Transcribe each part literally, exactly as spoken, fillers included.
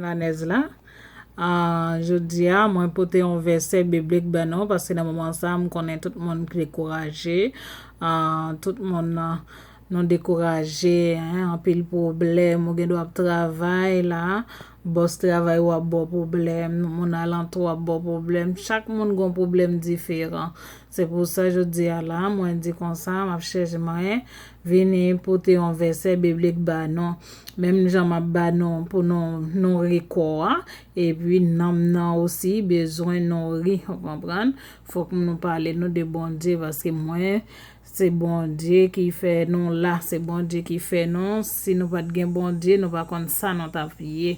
Lanèz la. Ah, jodi a, mwen pote yon vèsè biblik ban nou, paske nan moman sa, m konnen tout moun dekouraje. Ah, tout moun, ah, nou dekouraje, hein, anpil pwoblèm, ou gen dwa ap travay la, bòs travay ou ap ba w pwoblèm, moun alantou ap ba w pwoblèm, chak moun gon pwoblèm diferan. Se pou sa jodi a la, mwen di konsa, m ap chèche mwen vini pote yon vèsè biblik ba nou. Menm jan m ap ba nou pou nou, nou ri kò a, epi nanm nan osi bezwen nou ri, ou konprann? Fòk nou pale nou de Bondye, paske mwen, se Bondye ki fè nou la, se Bondye ki fè nou. Si nou pa t gen Bondye, nou pa konn sa nou t ap ye.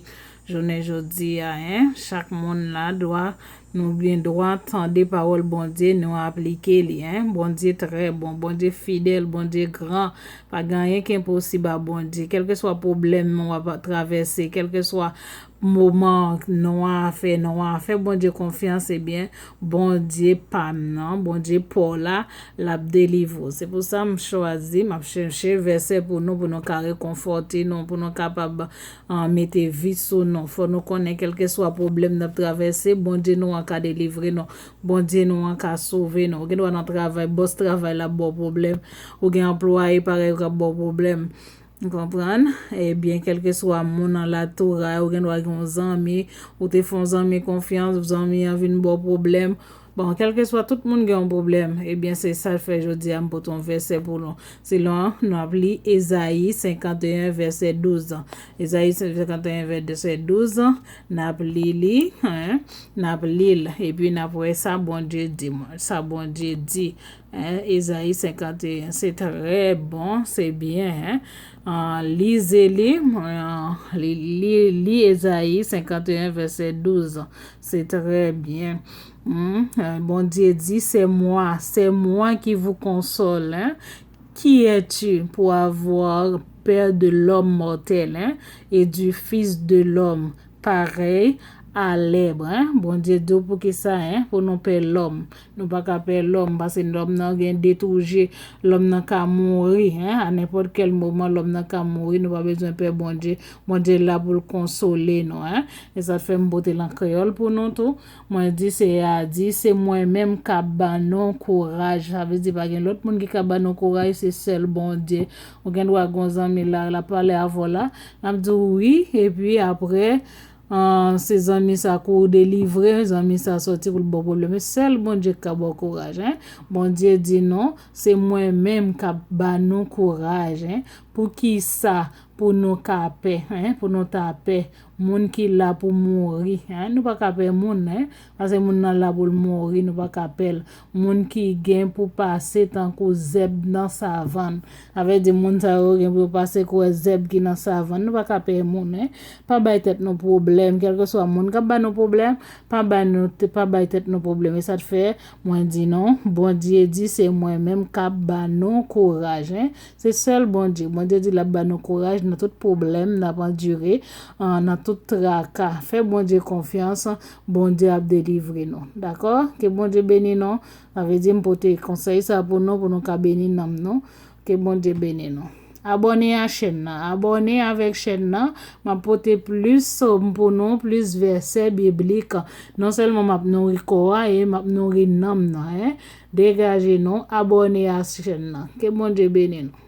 Jounen jodi a, hein, chak moun la dwa, nou gen dwa tande pawòl Bondye, nou aplike li, hein. Bondye trè bon, Bondye fidèl, Bondye gran. Pa gen anyen ki enposib a Bondye. Kèlkeswa pwoblèm nou ap travèse, kèlkeswa moman nwa a fè, nwa a fè Bondye konfyans, ebyen, Bondye pa m nan, Bondye pa w la, l ap delivre w. Se pou sa m chwazi, m ap chèche vèsè pou nou, pou nou ka rekonfòte nou, pou nou kapab, ah, mete vi sou nou. Fò nou konnen, kèlkeswa pwoblèm n ap travèse, Bondye nou an ka delivre nou. Bondye nou an ka sove nou. Ou gen dwa nan travay, bòs travay la ap ba w pwoblèm. Ou gen anplwaye parèy ou k ap ba w pwoblèm. Ou konprann? Ebyen, kèlkeswa moun nan latouray, ou gen dwa gen yon zanmi, ou te fè yon zanmi konfyans, zanmi an vin ba w pwoblèm. Bon, kèlkeswa, tout moun gen yon pwoblèm. Ebyen, se sa l fè jodi a, m pote yon vèsè pou nou. Selon, nou ap li Ezayi senkanteyen, vèsè douz. Ezayi senkanteyen, vèsè douz, n ap li li, hein, n ap li l, epi n ap wè sa Bondye di, sa Bondye di. Hein, Ezayi senkanteyen, se trè bon, se byen, hein. Ah, lize li, ah, li, li, li Ezayi senkanteyen, vèsè douz, se trè byen. Hmm, eh, Bondye di, c'est moi, c'est moi qui vous console, hein. Qui es-tu pour avoir peur de l'homme mortel, hein, et du fils de l'homme pareil à l'herbe, hein? Bondye di w poukisa, hein, pou nou pè lòm. Nou pa ka pè lòm, paske lòm nan gen de tou je, lòm nan ka mouri, hein, a nenpòt kèl moman, lòm nan ka mouri, nou pa bezwen pè Bondye. Bondye la pou l konsole nou, hein. E sa fè m pote l an kreyòl pou nou tou. Mwen di, Seyè a di, se mwen menm k ap ban nou kouraj. Sa vle di, pa gen lòt moun ki ka ban nou kouraj, se sèl Bondye. Ou gen dwa gon zanmi la, l ap pale avè w la, l ap di w wi, epi apre, ah, se zanmi sa kou delivre, zanmi sa sòti pou l ba w pwoblèm. E sèl Bondye k ka ba w kouraj, hein. Bondye di nou, se mwen menm k ap ba nou kouraj, hein. Poukisa pou nou ka pè, hein, pou nou ta pè? Moun ki la pou mouri, hein, nou pa ka pè moun, hein, paske moun nan la pou l mouri, nou pa ka pè l. Moun ki gen pou pase tankou zèb nan savann. Sa vle di moun sa yo gen pou yo pase kou zèb ki nan savann, nou pa ka pè moun, hein. Pa bay tèt nou pwoblèm, kèlkeswa moun k ap ba nou pwoblèm, pa bay nou, pa bay tèt nou pwoblèm. E sa t fè, mwen di nou, Bondye di se mwen menm k ap ba nou kouraj, hein. Se sèl Bondye. Bondye di l ap ba nou kouraj nan tout pwoblèm n ap andire, ah, nan tout traka. Fè Bondye konfyans, Bondye ap delivre nou. Dakò? Ke Bondye beni nou. Sa vle di m pote konsèy sa pou nou, pou nou ka beni nanm nou. Ke Bondye beni nou. Abòne a chèn nan. Abòne avèk chèn nan. M ap pote plis, um, pou nou, plis vèsè biblik. Non sèlman m ap nouri kò a, e m ap nouri nanm nan, hein. Degaje nou, abòne a chèn nan. Ke Bondye beni nou.